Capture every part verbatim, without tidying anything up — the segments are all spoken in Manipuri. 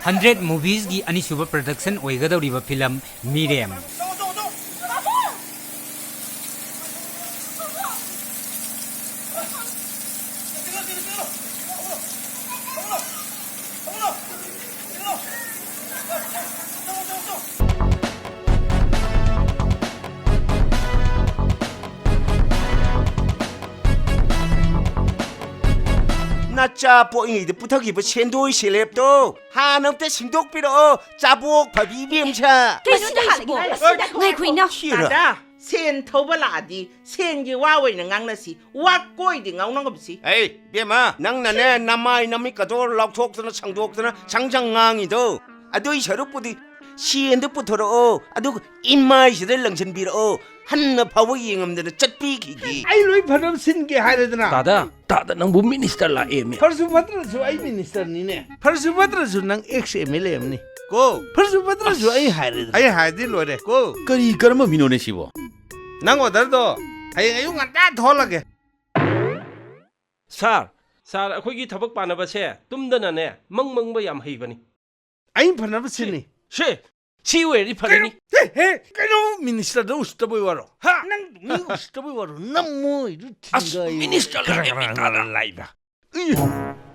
ꯍꯟꯗ꯭ꯔꯦꯠ ꯃꯨꯚꯤꯁꯀꯤ ꯑꯅꯤꯁꯨꯕ ꯄ꯭ꯔꯗꯛꯁꯟ ꯑꯣꯏꯒꯗꯧꯔꯤꯕ ꯐꯤꯂꯝ ꯃꯤꯔꯦꯝ꯫ ꯅꯆꯥ ꯄꯣꯛꯏꯉꯩꯗ ꯄꯨꯊꯈꯤꯕ ꯁꯦꯟꯗꯣꯏ ꯁꯦꯂꯦꯞꯇꯣ ꯍꯥꯟꯅ ꯑꯝꯇ ꯁꯤꯡꯗꯣꯛꯄꯤꯔꯛꯑꯣ, ꯆꯥꯕꯣꯛ ꯐꯕꯤ ꯏꯕꯦꯝꯁꯦ꯫ ꯀꯩꯅꯣ ꯁꯤꯗ ꯍꯥꯏꯁꯤꯕꯣ? ꯉꯥꯏꯈꯣ ꯏꯅꯥꯎ꯫ ꯁꯤꯔ? ꯗꯥꯗꯥ, ꯁꯦꯟ ꯊꯧꯕ ꯂꯥꯛꯑꯗꯤ ꯁꯦꯟꯒꯤ ꯋꯥ ꯑꯣꯏꯅ ꯉꯥꯡꯅꯁꯤ, ꯋꯥ ꯀꯣꯏꯗꯤ ꯉꯥꯡꯅꯒꯨꯝꯁꯤ꯫ ꯑꯩ ꯏꯕꯦꯝꯃ, ꯅꯪꯅꯅꯦ ꯅꯃꯥꯏ ꯅꯃꯤꯠꯀꯗꯣ ꯂꯥꯎꯊꯣꯛꯇꯅ ꯁꯪꯗꯣꯛꯇꯅ ꯁꯪ ꯁꯪ ꯉꯥꯡꯉꯤꯗꯣ, ꯑꯗꯨꯏ ꯁꯔꯨꯛꯄꯨꯗꯤ ꯁꯦꯟꯗꯨ ꯄꯨꯊꯣꯔꯛꯑꯣ, ꯑꯗꯨꯒ ꯏꯃꯥꯏꯁꯤꯗ ꯂꯪꯁꯤꯟꯕꯤꯔꯛꯑꯣ, ꯍꯟꯅ ꯐꯥꯎꯕ ꯌꯦꯡꯉꯝꯗꯅ ꯆꯠꯄꯤꯈꯤꯒꯦ꯫ ꯑꯩ ꯂꯣꯏ ꯐꯅꯕ ꯁꯤꯟꯒꯦ ꯍꯥꯏꯔꯦꯗꯅ꯫ ꯗꯥꯗꯥ, ꯗꯥꯗꯥ, ꯅꯪꯕꯨ ꯃꯤꯅꯤꯁꯇꯔ ꯂꯥꯛꯑꯦꯃꯤ꯫ ꯐꯔꯁꯨ ꯐꯠꯇ꯭ꯔꯁꯨ ꯑꯩ ꯃꯤꯅꯤꯁꯇꯔꯅꯤꯅꯦ꯫ ꯐꯔꯁꯨ ꯐꯠꯇ꯭ꯔꯁꯨ ꯅꯪ ꯑꯦꯛꯁ ꯑꯦꯝ ꯑꯦꯜ ꯑꯦ ꯑꯃꯅꯤ꯫ ꯀꯣ꯫ ꯐꯔꯁꯨ ꯐꯠꯇ꯭ꯔꯁꯨ ꯑꯁ꯫ ꯑꯩ ꯍꯥꯏꯔꯦꯗꯅ꯫ ꯑꯩ ꯍꯥꯏꯔꯗꯤ ꯂꯣꯏꯔꯦ꯫ ꯀꯣ꯫ ꯀꯔꯤ ꯀꯔꯝꯕ ꯃꯤꯅꯣꯅꯦ ꯁꯤꯕꯣ? ꯅꯪ ꯑꯣꯔꯗꯔꯗꯣ ꯍꯌꯦꯡ ꯑꯌꯨꯛ ꯉꯟꯇꯥ ꯊꯣꯛꯍꯜꯂꯒꯦ꯫ ꯁꯥꯔ, ꯁꯥꯔ, ꯑꯩꯈꯣꯏꯒꯤ ꯊꯕꯛ ꯄꯥꯅꯕꯁꯦ ꯇꯨꯝꯗꯅꯅꯦ ꯃꯪ ꯃꯪꯕ ꯌꯥꯝ ꯍꯩꯕꯅꯤ꯫ ꯑꯩ ꯐꯅꯕ ꯁꯤꯟꯅꯤ꯫ ꯁꯦ, ꯁꯤ ꯑꯣꯏꯔꯗꯤ ꯐꯔꯅꯤ꯫ ꯀꯩꯅꯣ, ꯍꯦ, ꯍꯦ, ꯀꯩꯅꯣ ꯃꯤꯅꯤꯁꯇꯔꯗ ꯎꯁꯤꯠꯇꯕꯩ ꯋꯥꯔꯣ? ꯍꯥ? ꯅꯪ ꯃꯤ ꯎꯁꯤꯠꯇꯕꯩ ꯋꯥꯔꯣ? ꯅꯃꯣꯏꯗꯨ ꯑꯁ, ꯊꯤꯡꯒꯥꯏꯌꯨ꯫ ꯃꯤꯅꯤꯁꯇꯔ ꯂꯥꯛꯑꯦ, ꯃꯤ ꯇꯥꯗ꯫ ꯂꯥꯛꯏꯕ? ꯏ꯫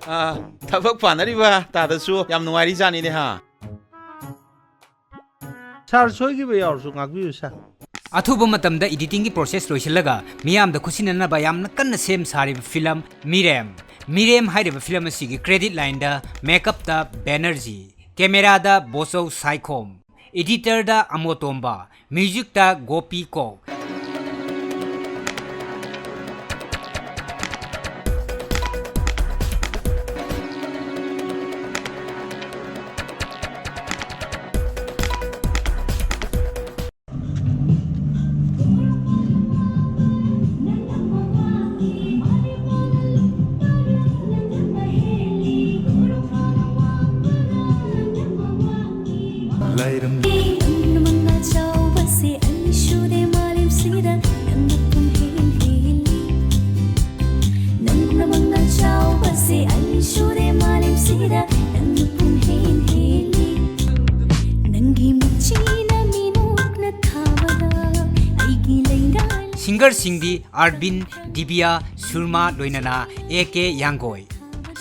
ꯑꯥ, ꯊꯕꯛ ꯄꯥꯅꯔꯤꯕ ꯇꯥꯗꯁꯨ ꯌꯥꯝ ꯅꯨꯡꯉꯥꯏꯔꯤ ꯖꯥꯠꯅꯤꯅꯦ, ꯍꯥ? ꯁꯥꯔ, ꯁꯣꯏꯈꯤꯕ ꯌꯥꯎꯔꯁꯨ ꯉꯥꯛꯄꯤꯌꯨ, ꯁꯥꯔ꯫ ꯑꯊꯨꯕ ꯃꯇꯝꯗ ꯏꯗꯤꯇꯤꯡꯒꯤ ꯄ꯭ꯔꯣꯁꯦꯁ ꯂꯣꯏꯁꯤꯜꯂꯒ ꯃꯤꯌꯥꯝꯗ ꯈꯨꯠꯁꯤꯟꯅꯅꯕ ꯌꯥꯝꯅ ꯀꯟꯅ ꯁꯦꯝ ꯁꯥꯔꯤꯕ ꯐꯤꯂꯝ ꯃꯤꯔꯦꯝ꯫ ꯃꯤꯔꯦꯝ ꯍꯥꯏꯔꯤꯕ ꯐꯤꯂꯝ ꯑꯁꯤꯒꯤ ꯀ꯭ꯔꯦꯗꯤꯠ ꯂꯥꯏꯟꯗ ꯃꯦꯀꯞꯇ ꯕꯦꯅꯔꯖꯤ, ꯀꯦꯃꯦꯔꯥꯗ ꯕꯣꯆꯧ ꯁꯥꯏꯈꯣꯝ, ꯏꯗꯤꯇꯔꯗ ꯑꯃꯣꯇꯣꯝꯕ, ꯃ꯭ꯌꯨꯖꯤꯛꯇ ꯒꯣꯄꯤ ꯀꯣꯛ꯫ ꯂꯩꯔꯝ ꯅꯪꯅ ꯃꯉꯥ ꯆꯥꯎꯕꯁꯦ ꯑꯅꯤ ꯁꯨꯔꯦ ꯃꯥꯂꯦꯝꯁꯤꯗ ꯅꯪꯅ ꯄꯨꯝꯍꯦꯟ ꯍꯦꯜꯂꯤ꯫ ꯅꯪꯅ ꯃꯉꯥ ꯆꯥꯎꯕꯁꯦ ꯑꯅꯤ ꯁꯨꯔꯦ ꯃꯥꯂꯦꯝꯁꯤꯗ ꯅꯪꯅ ꯄꯨꯝꯍꯦꯟ ꯍꯦꯜꯂꯤ꯫ ꯁꯤꯡꯒꯔꯁꯤꯡꯗꯤ ꯑꯥꯔꯕꯤꯟ, ꯗꯤꯕꯤꯌꯥ, ꯁꯨꯔꯃꯥ ꯂꯣꯏꯅꯅ ꯑꯦ ꯀꯦ ꯌꯥꯡꯒꯣꯏ꯫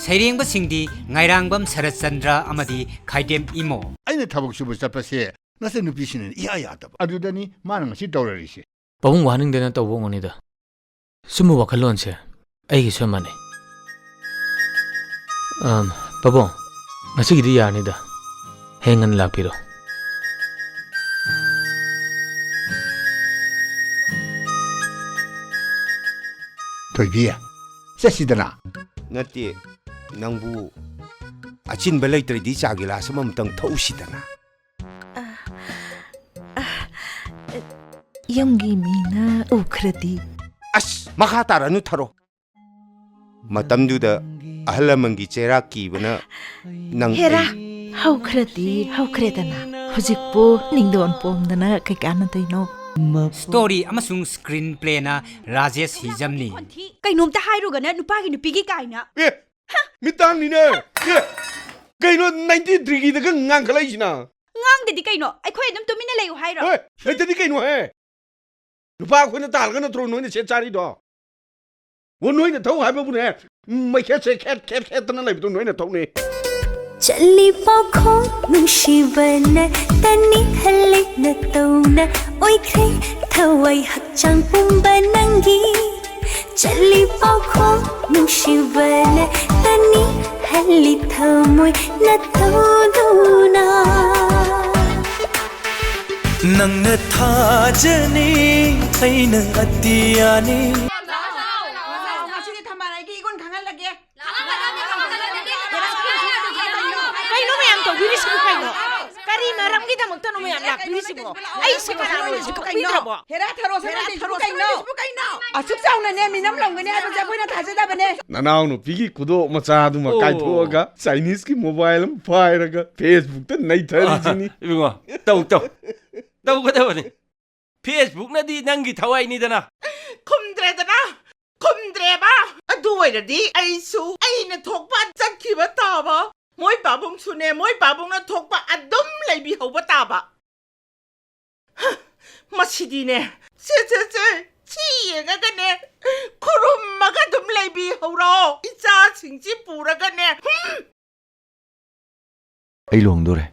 ꯁꯩꯔꯦꯡꯕꯁꯤꯡꯗꯤ ꯉꯥꯏꯔꯥꯡꯕꯝ ꯁꯔꯠꯆꯟꯗ꯭ꯔ ꯑꯃꯗꯤ ꯈꯥꯏꯗꯦꯝ ꯏꯃꯣ꯫ ꯑꯩꯅ ꯊꯕꯛ ꯁꯨꯕ ꯆꯠꯄꯁꯦ ꯅꯆꯟꯅꯨꯄꯤꯁꯤꯅ ꯏꯌꯥ ꯌꯥꯗꯕ꯫ ꯑꯗꯨꯗꯅꯤ ꯃꯥꯅ ꯉꯁꯤ ꯇꯧꯔꯔꯤꯁꯦ꯫ ꯄꯥꯕꯨꯡ ꯋꯥꯍꯟꯅꯤꯡꯗꯅ ꯇꯧꯕ ꯑꯣꯏꯔꯝꯒꯅꯤꯗ꯫ ꯁꯨꯝꯕ ꯋꯥꯈꯜꯂꯣꯟꯁꯦ ꯑꯩꯒꯤꯁꯨ ꯌꯥꯝ ꯃꯥꯟꯅꯩ꯫ ꯑꯝ, ꯄꯥꯕꯨꯡ, ꯉꯁꯤꯒꯤꯗꯤ ꯌꯥꯔꯅꯤꯗ꯫ ꯍꯌꯦꯡ ꯉꯟꯅ ꯂꯥꯛꯄꯤꯔꯣ꯫ ꯊꯣꯏꯕꯤ, ꯆꯠꯁꯤꯗꯅ꯫ ꯅꯠꯇꯦ, ꯅꯪꯕꯨ ꯑꯆꯤꯟꯕ ꯂꯩꯇ꯭ꯔꯗꯤ ꯆꯥ ꯒꯤꯂꯥꯁ ꯑꯃꯃꯝꯇꯪ ꯊꯛꯎꯁꯤꯗꯅ꯫ ꯌꯨꯝꯒꯤ ꯃꯤꯅ ꯎꯈ꯭ꯔꯗꯤ꯫ ꯑꯁ, ꯃꯈꯥ ꯇꯥꯔꯅꯨ, ꯊꯔꯣ꯫ ꯃꯇꯝꯗꯨꯗ ꯑꯍꯜ ꯂꯃꯟꯒꯤ ꯆꯩꯔꯥꯛ ꯀꯤꯕꯅ ꯅꯪ ꯍꯦꯔꯥ, ꯑꯩ ꯍꯧꯈ꯭ꯔꯗꯤ ꯍꯧꯈ꯭ꯔꯦꯗꯅ꯫ ꯍꯧꯖꯤꯛꯄꯨ ꯅꯤꯡꯗꯣꯟ ꯄꯣꯝꯗꯅ ꯀꯩ ꯀꯥꯟꯅꯗꯣꯏꯅꯣ? ꯁ꯭ꯇꯣꯔꯤ ꯑꯃꯁꯨꯡ ꯁ꯭ꯀ꯭ꯔꯤꯟ ꯄ꯭ꯂꯦꯅ ꯔꯥꯖꯦꯁ ꯍꯤꯖꯝꯅꯤ꯫ ꯀꯩꯅꯣꯝꯇ ꯍꯥꯏꯔꯨꯒꯅ ꯅꯨꯄꯥꯒꯤ ꯅꯨꯄꯤꯒꯤ ꯀꯥꯏꯅ꯫ ꯑꯦ, ꯃꯤꯠꯇꯥꯡꯅꯤꯅꯦ꯫ ꯑꯦ, ꯀꯩꯅꯣ ꯅꯥꯏꯟꯇꯤ ꯗꯤꯒ꯭ꯔꯤꯗꯒ ꯉꯥꯡꯈꯠꯂꯛꯏꯁꯤꯅ? ꯉꯥꯡꯗꯗꯤ ꯀꯩꯅꯣ? ꯑꯩꯈꯣꯏ ꯑꯗꯨꯝ ꯇꯨꯃꯤꯟꯅ ꯂꯩꯌꯨ ꯍꯥꯏꯔꯣ? ꯑꯦ, ꯂꯩꯇꯗꯤ ꯀꯩꯅꯣ ꯍꯦ? ꯂꯨꯄꯥ ꯑꯩꯈꯣꯏꯅ ꯇꯥꯜꯂꯒ ꯅꯠꯇ꯭ꯔꯣ ꯅꯣꯏꯅ ꯁꯦꯠ ꯆꯥꯔꯤꯗꯣ? ꯑꯣ, ꯅꯣꯏꯅ ꯊꯧ ꯍꯥꯏꯕꯕꯨꯅꯦ, ꯃꯩꯈꯦꯠꯁꯦ ꯈꯦꯠ, ꯈꯦꯠ, ꯈꯦꯠꯇꯅ ꯂꯩꯕꯗꯣ ꯅꯣꯏꯅ ꯊꯧꯅꯦ꯫ ꯆꯠꯂꯤ ꯄꯥꯎꯈꯣꯡ ꯅꯨꯡꯁꯤꯕꯅ ꯇꯅꯤ ꯍꯜꯂꯤ ꯅꯇꯧꯅ ꯑꯣꯏꯈ꯭ꯔꯦ ꯊꯋꯥꯏ ꯍꯛꯆꯥꯡ ꯄꯨꯝꯕ ꯅꯪꯒꯤ꯫ ꯆꯠꯂꯤ ꯄꯥꯎꯈꯣꯡ ꯅꯨꯡꯁꯤꯕꯅ ꯇꯅꯤ ꯍꯜꯂꯤ ꯊꯃꯣꯏ ꯅꯇꯧꯗꯨꯅ꯫ ꯅꯪꯅ ꯊꯥꯖꯅꯤ, ꯑꯩꯅ ꯑꯇꯤꯌꯥꯅꯤ꯫ ꯉꯁꯤꯗꯤ ꯊꯝꯕꯥꯜ ꯑꯩꯒꯤ ꯏꯒꯨꯟ ꯈꯪꯍꯜꯂꯒꯦ꯫ ꯀꯩꯅꯣ ꯃꯌꯥꯝ ꯇꯧꯕꯤꯔꯤꯁꯤꯕꯨ ꯀꯩꯅꯣ? ꯀꯔꯤ ꯃꯔꯝꯒꯤꯗꯃꯛꯇꯅꯣ ꯃꯌꯥꯝ ꯂꯥꯛꯄꯤꯔꯤꯁꯤꯕꯣ? ꯑꯩꯁꯦ ꯀꯅꯥꯅꯣ ꯍꯧꯖꯤꯛ ꯈꯪꯕꯤꯗ꯭ꯔꯕꯣ? ꯍꯦꯔꯥ ꯊꯔꯣ ꯁꯅꯥ ꯂꯩꯁꯤꯕꯨ ꯀꯩꯅꯣ? ꯑꯁꯨꯛ ꯆꯥꯎꯅꯅꯦ ꯃꯤꯅꯝꯂꯝꯒꯅꯤ ꯍꯥꯏꯕꯁꯦ ꯑꯩꯈꯣꯏꯅ ꯊꯥꯖꯗꯕꯅꯦ꯫ ꯅꯅꯥꯎꯅꯨꯄꯤꯒꯤ ꯈꯨꯗꯣꯞ ꯃꯆꯥꯗꯨꯃ ꯑꯣ꯫ ꯀꯥꯏꯊꯣꯛꯑꯒ ꯆꯥꯏꯅꯤꯁꯀꯤ ꯃꯣꯕꯥꯏꯜ ꯑꯃ ꯄꯥꯏꯔꯒ ꯐꯦꯁꯕꯨꯛꯇ ꯅꯩꯊꯔꯤꯁꯤꯅꯤ꯫ ꯏꯕꯨꯡꯉꯣ, ꯇꯧ, ꯇꯧ꯫ ꯇꯧꯒꯗꯕꯅꯤ꯫ ꯐꯦꯁꯕꯨꯛꯅꯗꯤ ꯅꯪꯒꯤ ꯊꯋꯥꯏꯅꯤꯗꯅ꯫ ꯈꯨꯝꯗ꯭ꯔꯦꯗꯅ? ꯈꯨꯝꯗ꯭ꯔꯦꯕ? ꯑꯗꯨ ꯑꯣꯏꯔꯗꯤ ꯑꯩꯁꯨ ꯑꯩꯅ ꯊꯣꯛꯄ ꯆꯠꯈꯤꯕ ꯇꯥꯕ꯫ ꯃꯣꯏ ꯄꯥꯕꯨꯡꯁꯨꯅꯦ, ꯃꯣꯏ ꯄꯥꯕꯨꯡꯅ ꯊꯣꯛꯄ ꯑꯗꯨꯝ ꯂꯩꯕꯤꯍꯧꯕ ꯇꯥꯕ꯫ ꯍ, ꯃꯁꯤꯗꯤꯅꯦ꯫ ꯁꯦ, ꯁꯦ, ꯁꯦ, ꯁꯤ ꯌꯦꯡꯉꯒꯅꯦ, ꯈꯨꯔꯨꯝꯃꯒ ꯑꯗꯨꯝ ꯂꯩꯕꯤꯍꯧꯔꯣ꯫ ꯏꯆꯥꯁꯤꯡꯁꯤ ꯄꯨꯔꯒꯅꯦ, ꯍꯨꯝ꯫ ꯑꯩ ꯂꯨꯍꯣꯡꯗꯣꯔꯦ꯫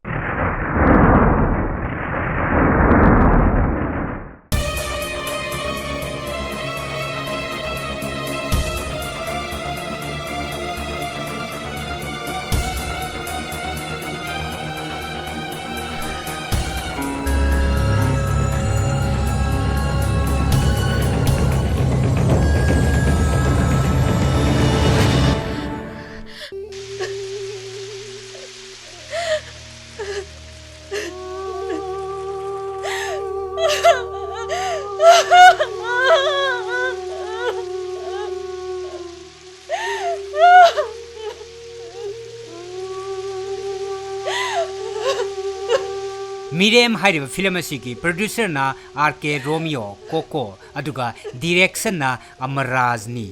ꯃꯤꯔꯦꯝ ꯍꯥꯏꯔꯤꯕ ꯐꯤꯂꯝ ꯑꯁꯤꯒꯤ ꯄ꯭ꯔꯣꯗ꯭ꯌꯨꯁꯔꯅ ꯑꯥꯔ ꯀꯦ ꯔꯣꯃꯤꯌꯣ, ꯀꯣꯀꯣ, ꯑꯗꯨꯒ ꯗꯤꯔꯦꯛꯁꯟꯅ ꯑꯃꯔꯥꯖꯅꯤ꯫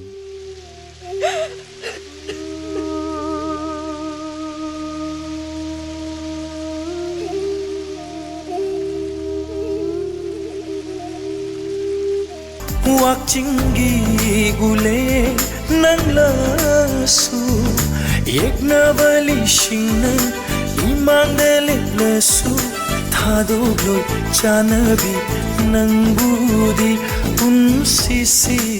ꯋꯥꯛꯆꯤꯡꯒꯤ ꯒꯨꯂꯦ ꯅꯪꯂꯁꯨ, ꯌꯦꯛꯅꯕ ꯂꯤꯁꯤꯡꯅ ꯏꯃꯥꯡꯗ ꯂꯦꯞꯂꯁꯨ, ꯊꯥꯗꯣꯛꯂꯣꯏ ꯆꯥꯅꯕꯤ ꯅꯪꯕꯨꯗꯤ ꯄꯨꯟꯁꯤꯁꯤꯒꯤ꯫